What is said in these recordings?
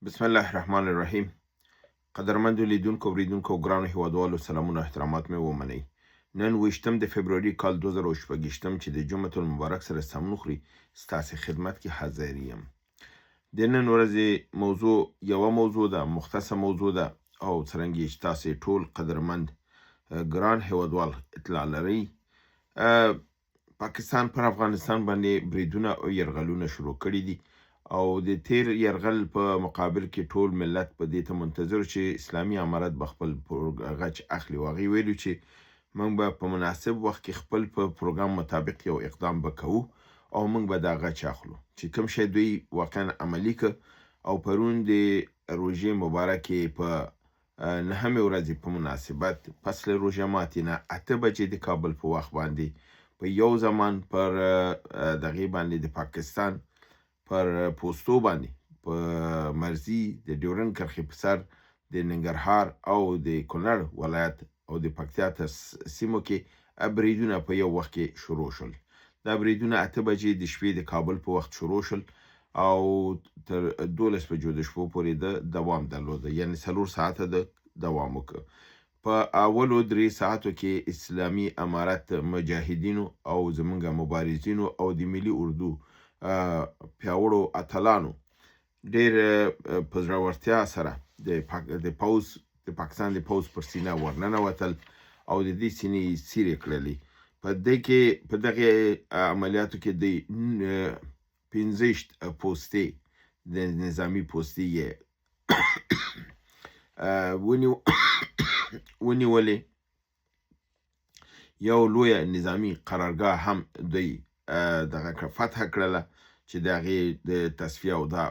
بسم الله الرحمن الرحیم. قدرمندو لیدونکو، اوریدونکو او ګرانو هیوادوالو، سلامونه او احترامات مې ومنئ. نن ویشتم د فبروري کال 2026 چې د جمعة المبارک سره سمون خوري، ستاسې خدمت کې حاضر یم. د نن ورځې موضوع یوه موضوع ده، مختصه موضوع ده، او څرنګه چې تاسې ټول قدرمند ګران هیوادوال اطلاع لرئ، پاکستان پر افغانستان باندې بریدونه او یرغلونه شروع کړي دي، او د تیر یرغل په مقابل کې ټول ملت په دې ته منتظر چې اسلامي امارت به خپل غچ اخلي، او هغوی ویلو چې موږ به په مناسب وخت کې خپل په پروګرام مطابق یو اقدام به کوو او موږ به دا غچ اخلو، چې کوم شی دوی واقعا عملي که. او پرون د روژې مبارکې په نهمې ورځې په مناسبت پس له روژه ماتې نه 8 بجې د کابل په وخت باندې په یو زمان پر دغې باندې د پاکستان پر پوستو باندې په مرزي د ډیورن کرښې په سر د ننګرهار او د کونړ ولایت او د پکتیا تر سیمو کې بریدونه په یو وخت کې شروع شول. دا بریدونه 8 بجې د شپې د کابل په وخت شروع شول او تر 12 بجو د شپو پورې د دوام درلود، یعنی 4 ساعته د دوام وکړ. په اولو 3 ساعتو کې اسلامي امارت مجاهدینو او زمونږ مبارزینو او د ملي اردو پیاوړو اتلانو ډیر په زړورتیا سره د پوځ، د پاکستان د پوځ پر سینه ورننوتل او د دې سینې یې څیرې کړلې. په دې کې، په دغه عملیاتو کې د 25 پوستې، د نظامی پوستې یې ونیولې. یو لویه نظامی قرارګاه هم دوی دغه فتح کړله، چې د هغې د تصفیه او دا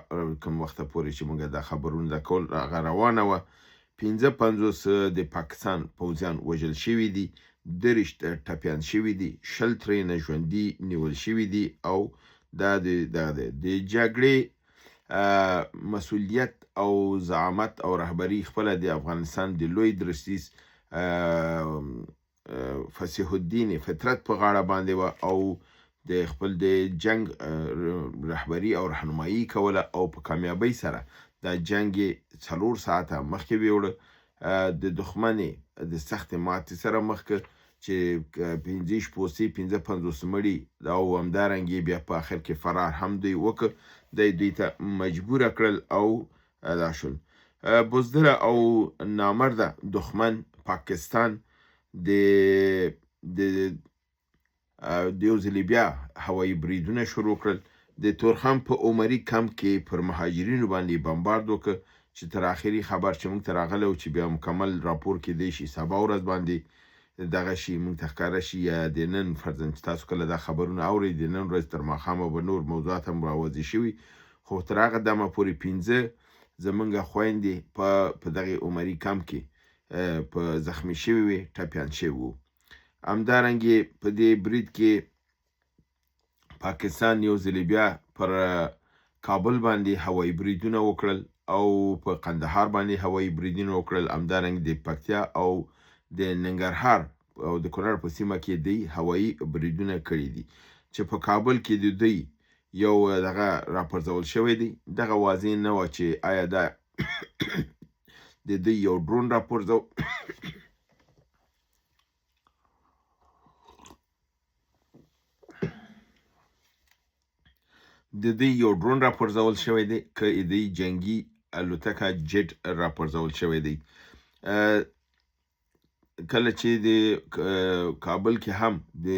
کوم وخته پورې چې موږ دا خبرونه دا کول، هغه روانه وه. 55 د پاکستان پوځیان وژل شوي دي، 23 ټپیان شوي دي، 20 ترېنه ژوندي نیول شوي دي. او دا د جګړې مسولیت او زعامت او رهبري خپله د افغانستان د لوی درستیز فصیح الدین فطرت په غاړه باندې وه، او د خپل د جنگ رهبري او رهنمایي کوله، او په کامیابۍ سره دا جنګ یې 4 ساعته مخکې ویوړه. د دښمن د سختې ماتې سره مخ که، چې 25 پوستې، 55 مړي، او همدارنګه بیا په آخر کې فرار هم دوی وکړ. دی دوی ته مجبوره کړل او دا شول. بزدله او نامرده دښمن پاکستان د د د یو ځلې بیا هوایي بریدونه شروع کړل. د تورخم په عمري کمپ کې پر مهاجرینو باندې بمبارد وکړ، چې تر آخري خبر چې موږ ته راغلی و، چې بیا مکمل راپور کېدی شي سبا ورځ باندې دغه شي موږ ته ښکاره شي، یا د نن فرضاً چې تاسو کله دا خبرونه اورئ، د نن ورځ تر ماښامه به نور موضوعات هم راوضع شوي. خو تر هغه دمه پورې پنځه زمونږ خویندې په دغې عمري کمپ کې په زخمی شوي وې، ټپیان شوي وو. همدارنګه په دې برید کې پاکستان یو ځلې بیا پر کابل باندې هوایي بریدونه وکړل او په قندهار باندې هوایي بریدونه وکړل. همدارنګه د پکتیا او د ننګرهار او د کونړ په سیمه کې دی هوایي بریدونه کړي دي، چې په کابل کې د دوی یو دغه راپرځول شوی دی. دغه واضح نه وه چې آیا دا د دوی یو ډرون راپرځو د دوی یو ډرون راپرځول شوی دی که د دوی جنګي الوتکه جیټ راپرځول شوی دی. کله چې د کابل کې هم د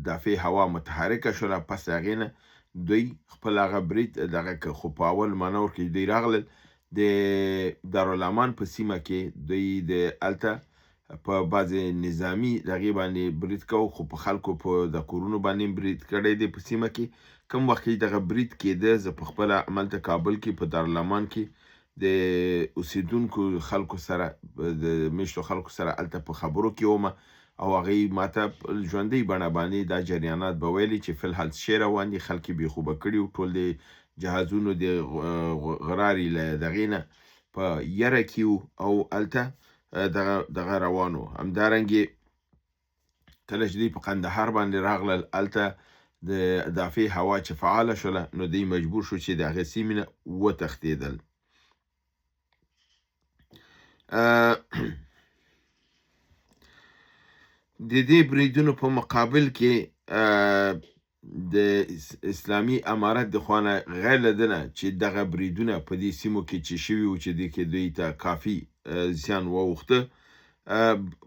دافع هوا متحرکه شوله، پس هغې نه دوی خپل هغه برید دغه که. خو په اول مانور کې دوی راغلل، د دارالامان په سیمه کې دوی د هلته په بعضې نظامي دغې باندې برید کو، خو په خلکو په د کورونو باندې برید کړی دی. په سیمه کې کوم وخت کې دغه برید کېده، زه په خپله هملته کابل کې په دارالامان کې د اوسېدونکو خلکو سره، د میشتو خلکو سره هلته په خبرو کې وم، او هغوی ماته ژوندۍ بڼه باندې دا جریانات به ویلي چې فی الحال څه شی روان دي. خلک یې بې خوبه کړي وو، ټول د جهازونو د غراري له دغې نه په یره کې وو او هلته دغه روان وو. همدارنګې کله چې دوی په قندهار باندې راغلل، هلته د دافع هوا چې فعاله شوله، نو دوی مجبور شو چې د هغې سیمې نه وتښتېدل. د دې بریدونو په مقابل کې د اسلامي امارت د خوا نه غیر له ده نه چې دغه بریدونه په دې سیمو کې چې شوي وو، چې دې کې دوی ته کافي زیان واوښته،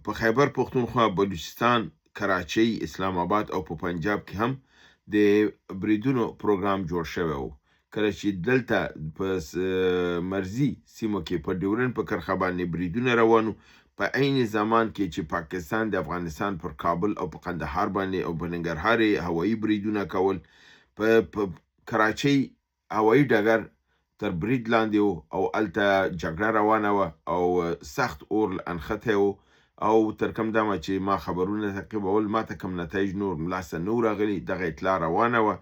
په خیبر پښتونخوا، بلوچستان، کراچۍ، اسلام آباد او په پنجاب کې هم د بریدونو پروګرام جوړ شوی و. کله چې دلته په مرزي سیمو کې په ډیورنډ په کرښه باندې بریدونه روان وو، په عین زمان کې چې پاکستان د افغانستان پر کابل او په قندهار باندې او په ننګرهار یې هوایي بریدونه کول، په کراچۍ هوایي ډګر تر برید لاندې و او هلته جګړه روانه وه او سخت اور انښتی و، او تر کوم دمه چې ما خبرونه تعقیبول ما ته کوم نتایج نور لاسته نه وو راغلي، دغه اطلاع روانه وه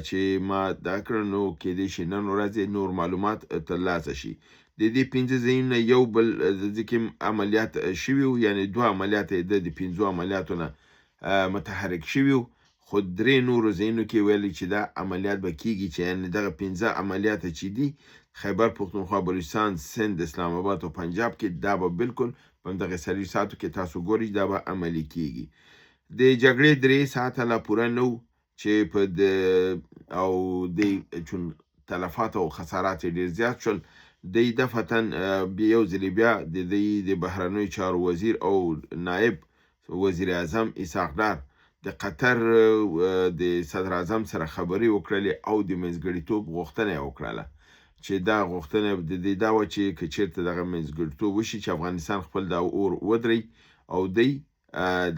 چې ما دا کړه، نو کېدای شي نن ورځ یې نور معلومات ترلاسه شي. د دې 5 ځایونه یو بل ځای کې عملیات شوي وو، یعنې 2 عملیات یې د 5 عملیاتو نه متحرک شوي وو، خو 3 نورو ځایونو کې ویلي چې دا عملیات به کېږي، چې یعنې دغه 5 عملیات چې دي خیبر پښتونخوا، بلوچستان، سند، اسلام آباد او پنجاب کې، دا به بالکل په همدغه 4 ساعتو کې تاسو ګورئ دا به عملي کېږي. د جګړې 3 ساعته لا پوره نه وو چې په د او دی چون تلفات او خسارات یې ډېر زیات شول، دی دفعتاً یو ځلې بیا د دوی د بهرنیو چارو وزیر او نایب وزیر اعظم اسحاق ډار د قطر د صدر اعظم سره خبرې وکړلې او د منځګړیتوب غوښتنه یې وکړله، چې دا غوښتنه د دې دا وه چې که چېرته دغه منځګړیتوب وشي چې افغانستان خپل دا اور ودري او دی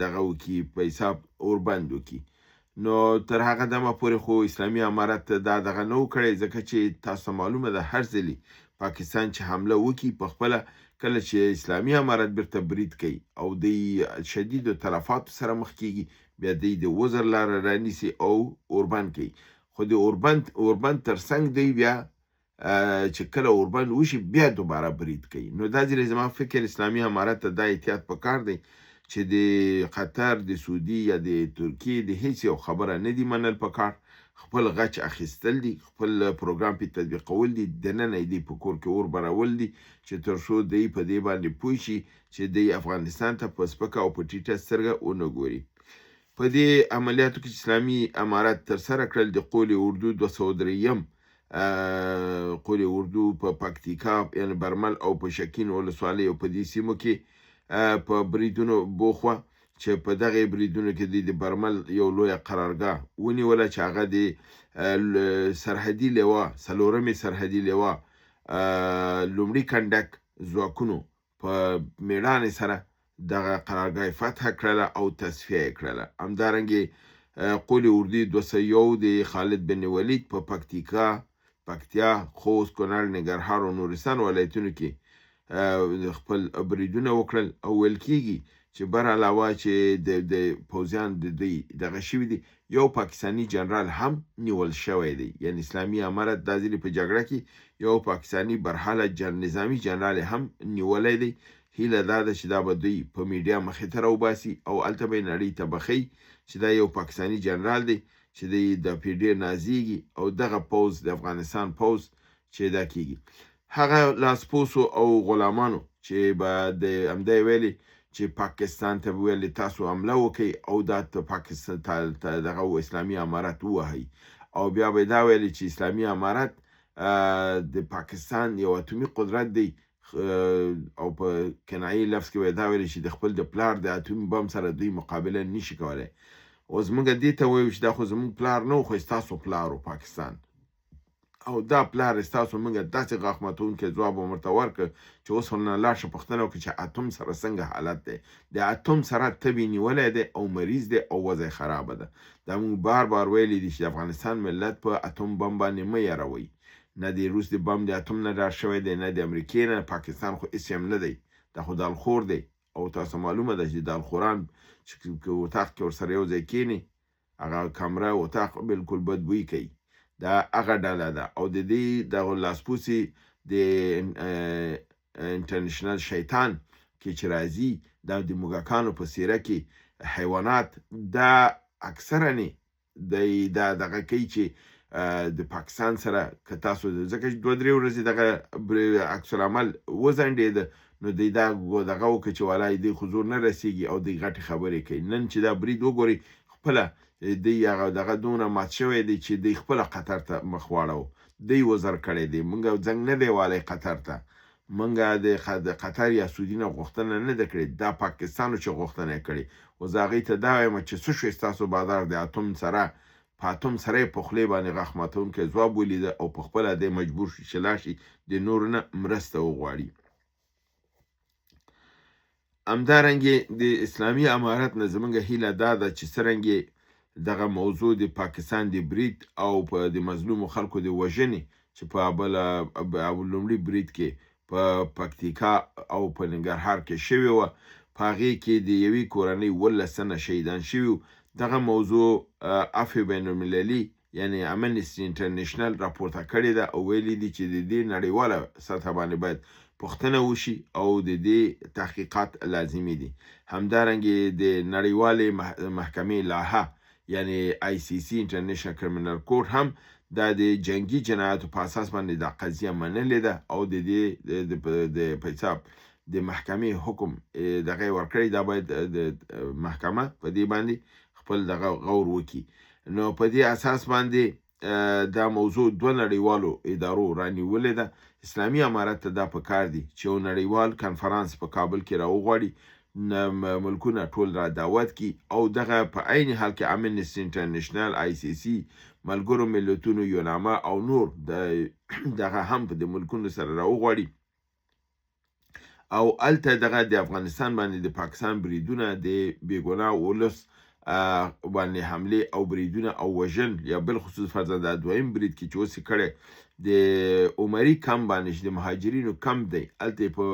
دغه وکړي، په حساب اوربند وکړي. نو تر هغه دمه پورې خو اسلامي امارت دا دغه نه و کړی، ځکه چې تاسو معلومه ده هر ځلې پاکستان چې حمله وکړي په خپله کله چې اسلامي امارت بیرته برید کوي او دی شدیدو تلفاتو سره مخ کیږي، بیا دی د وزر لاره رانیسي او اوربند کوي. خو د اوربند ترڅنګ دی بیا چې کله اوربند وشي بیا دوباره برید کوي. نو دا ځلې زما فکر اسلامي امارت ته دا احتیاط پکار دی چې د قطر، د سعودي یا د ترکیې د هیڅ یو خبره نه دی منل پکار، خپل غچ اخیستل دي، خپل پروګرام پې تطبیقول دي، دننه یې دی په کور کې اور برول دي چې تر څو دی په دې باندې پوه شي چې دی افغانستان ته په سپکه او په ټیټه سترګه ونه ګوري. په دې عملیاتو کې چې اسلامي امارت ترسره کړل، د قول اردو 203 قول اردو په پکتیکا یعنې برمل او په شکین ولسوالۍ او په دې سیمو کې په بریدونو بوخ وه، چې په دغې بریدونو کې دوی د برمل یو لویه قرارګاه ونیوله چې هغه د سرحدي لوا، 4مې سرحدي لوا لومړي کنډک ځواکونو په میړانې سره دغه قرارګاه یې فتح کړله او تصفیه یې کړله. همدارنګې قول اردو 201 د خالد بن ولید په پکتیکا، پکتیا، خوست، کونړ، ننګرهار او نورستان ولایتونو کې خپل بریدونه وکړل او ویل کیږي چې بر علاوه چې د پوځیان د دوی دغه شوي دي، یو پاکستانی جنرال هم نیول شوی دی. یعنی اسلامي امارت دا ځلې په جګړه کې یو پاکستانی برحاله نظامي جنرال هم نیولی دی. هیله دا ده چې دا به دوی په میډیا مخې ته راوباسي او هلته به یې نړۍ ته بخښي چې دا یو پاکستانی جنرال دی چې دی د پې ډېر نازیږي او دغه پوځ د افغانستان پوځ چې دا کیږي. هغه لاسپوڅو او غلامانو چې به د همدا یې ویلې چې پاکستان ته به ویلې تاسو حمله وکئ او دا ته پاکستان ته دغه اسلامي امارت ووهئ، او بیا به یې دا ویلې چې اسلامي امارت د پاکستان یو اتومي قدرت دی، او په کنایي لفظ کې به یې دا ویلې چې د خپل د پلار د اتومي بم سره دوی مقابله نشي کولی. اوس موږ دې ته وایو چې دا خو زموږ پلار نه و، خو ستاسو پلار و پاکستان، او دا پلار ستاسو موږ داسې غاښ ماتوونکی ځواب هم ورته ورکړ چې اوس ورنه لاړ شه پوښتنه وکړه چې اتوم سره څنګه حالت دی. د اتوم سره تبې نیولی دی او مریض دی او وضع یې خرابه ده. دا موږ بار بار ویلي دي چې د افغانستان ملت په اتوم بم باندې مه یاروئ. نه د روس د بم د اتوم نه ډار شوی دی، نه د امریکې نه، پاکستان خو هېڅ هم نه دی، دا خو دالخور دی. او تاسو معلومه ده چې دالخوران چې اتاق کې ورسره یو ځای کښېني، هغه کمره اتاق بالکل بدبوی کوي. دا هغه ډله ده. او د دې دغه لاسپوڅي د انټرنیشنل شیطان کې چې راځي، دا د موږکانو په څیره کې حیوانات، دا اکثراً دی دا دغه کوي چې د پاکستان سره که تاسو ځکه چې 2-3 ورځې دغه عکس العمل وځنډېده، نو دی دا دغه وکړه چې والا دی خو زور نه رسیږي او دی غټې خبرې کوي. نن چې دا برید وګوري خپله دی هغه دغه دومره مات شوی دی چې دی خپله قطر ته مخ واړو، دی وزر کړی دی. مونږ زنګ نه دی والی قطر ته، مونږ د قطر یا سعودي نه غوښتنه نه ده کړې، دا پاکستان چې غوښتنه یې کړې. خو زه هغوی ته دا وایم چې څه شوی ستاسو بازار د اتوم سره، په اتوم سره یې په خولې باندې غاښ ماتونکی ځواب ولیده او په خپله دی مجبور شو چې لاړ شي د نورو نه مرسته وغواړي. همدارنګه د اسلامي امارت نه زمونږ هیله دا ده چې څرنګه دغه موضوع د پاکستان د برید او په د مظلومو خلکو د وژنې چې په بل لومړي برید کې په پکتیکا او په ننګرهار کې شوې وه، په هغې کې د یوې کورنۍ 17 تنه شهیدان شوي وو. دغه موضوع عفو بین المللي یعنی امنیسټي انټرنیشنل راپورته کړې ده او ویلي دي چې د دې نړیواله سطح باندې باید پوښتنه وشي او د دې تحقیقات لازمي دي. همدارنګه د نړیوالې محکمې لاهه یعنی آی سی سی انټرنیشنل کرمینل کورټ هم دا د جنگي جنایاتو په اساس باندې دا قضیه منلې ده او د دې د په حساب د محکمې حکم دغه ورکړی، دا باید د محکمه په دې باندې خپل دغه غور وکړي. نو په دې اساس باندې دا موضوع دوه نړیوالو ادارو رانیولې ده. اسلامي امارت ته دا پکار دي چې یو نړیوال کنفرانس په کابل کې راوغواړي، ملکونه ټول را دعوت کړي او دغه په عین حال کې امنیسټي انټرنیشنل، آی سی سی، ملګرو ملتونو، یوناما او نور دغه هم په د ملکونو سره راوغواړي او هلته دغه د افغانستان باندې د پاکستان بریدونه، د بېګناه ولس باندې حملې او بریدونه او وژن، یا بالخصوص فرضاً دا دویم برید کې چې اوس یې کړی د عمري کمپ باندې چې د مهاجرینو کمپ دی، هلته یې په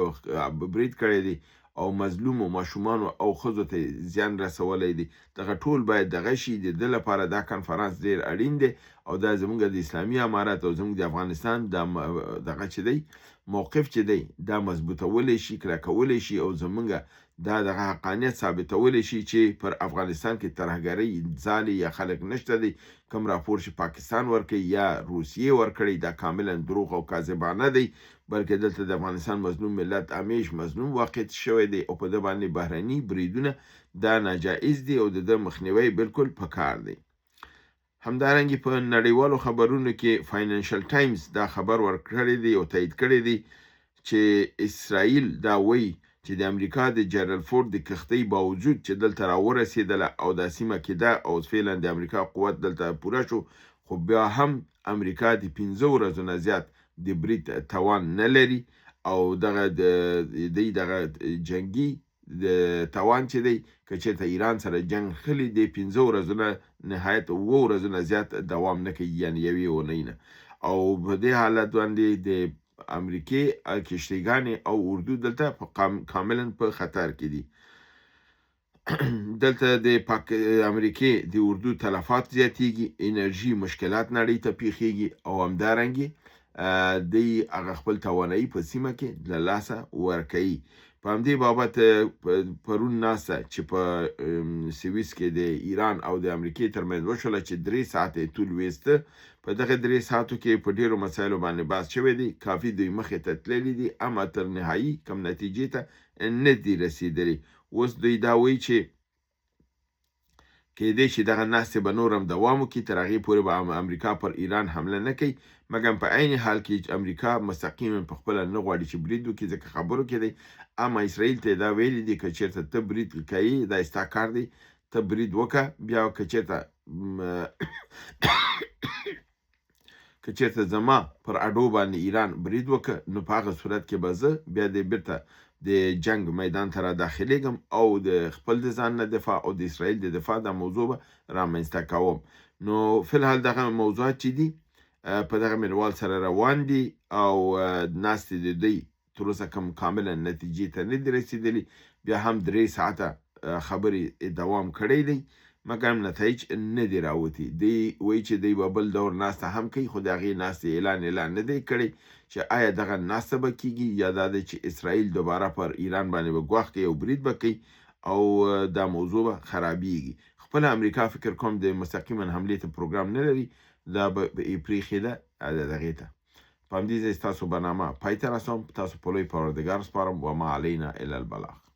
برید کړی دی او مظلومو ماشومانو او ښځو ته زیان رسولی دی. دغه ټول باید دغه شي. د ده لپاره دا کنفرانس ډېر اړین دی او دا زموږ د اسلامي امارت او زموږ د افغانستان دا دغه چې دی موقف چې دی دا مضبوطولی شي، کلکولی شي او زموږ دا دغه حقانیت ثابتولی شي چې پر افغانستان کې ترهګرۍ ځالې یا خلک نشته دی. کوم راپور چې پاکستان ورکوي یا روسیې ورکړی دا کاملا دروغ او کاذبانه دی، بلکې دلته د افغانستان مظلوم ملت همیش مظلوم واقع شوی دی او په ده باندې بهرني بریدونه دا ناجایز دي او د ده مخنیوی بالکل پکار دی. همدارنګه په نړیوالو خبرونو کې فاینانشل ټایمز دا خبر ورکړی دی او تایید کړی دی چې اسرائیل دا وایي چې د امریکا د جرل فورد د کښتۍ باوجود چې دلته راورسېدله او دا سیمه کې ده او فعلا د امریکا قوت دلته پوره شو، خو بیا هم امریکا د 5 ورځو نه زیات د برید توان نه لري او دغه د دغه جنګي د توان چې دی که چېرته ایران سره جنګ خلي د 5 ورځو نه نهایت 7 ورځو نه زیات دوام نه کوي، یعنې یوې اونۍ نه. او په دې حالت باندې د امریکې کښتیګانې او اردو دلته په کاملا په خطر کې دي. دلته د امریکې د اردو تلفات زیاتیږي، انرژي مشکلات نړۍ ته پیښیږي او همدارنګه دی هغه خپل توانایي په سیمه کې له لاسه ورکوي. په همدې بابت پرون ناسته چې په سویس کې د ایران او د امریکې ترمنځ وشوله چې 3 ساعته یې طول ویسته، په دغه 3 ساعتو کې په ډېرو مسایلو باندې بحث شوی دی، کافي دوی مخې ته تللي دي اما تر نهایي کم نتیجې ته نه دي رسېدلي. اوس دوی دا وایي چې کېدای شي دغه ناستې به نور هم دوام وکړي، تر هغې پورې به امریکا پر ایران حمله نه کوي، مګر په عین حال کې امریکا مستقیما په خپله نه غواړي چې برید وکړي ځکه خبرو کې دی. اما اسرائیل ته یې دا ویلي دي که چېرته ته برید کوي دا ستا کار دی، ته برید وکړه، بیا که چېرته زما پر اډو باندې ایران برید وکړه نو په هغه صورت کې به زه بیا د بیرته د جنگ میدان ته را داخلېږم او د خپل د ځان نه دفاع او د اسرائیل د دفاع دا موضوع به رامنځته کوم. نو فلحال دغه موضوعات چې دي په دغه منوال سره روان دي او ناستې د دوی تر اوسه کوم کاملا نتیجې ته نه دي رسېدلي، بیا هم 3 ساعته خبرې دوام کړی دی مګر نتایج نه دي راوتي. دوی وایي چې دوی به بل دور ناسته هم کوي، خو د هغې ناستې اعلان نه دی کړی چې آیا دغه ناسته به کیږي یا دا دی چې اسرائیل دوباره پر ایران باندې به ګواښ کوي او برید به کوي او دا موضوع به خرابیږي. خپله امریکا فکر کوم د مستقیما حملې ته پروګرام نه لري، دا به یې پرېښې ده دغې ته. په همدې ځای ستاسو برنامه پای ته رسوم، تاسو په لوی پروردګار سپارم. وما علینا الا البلاغ.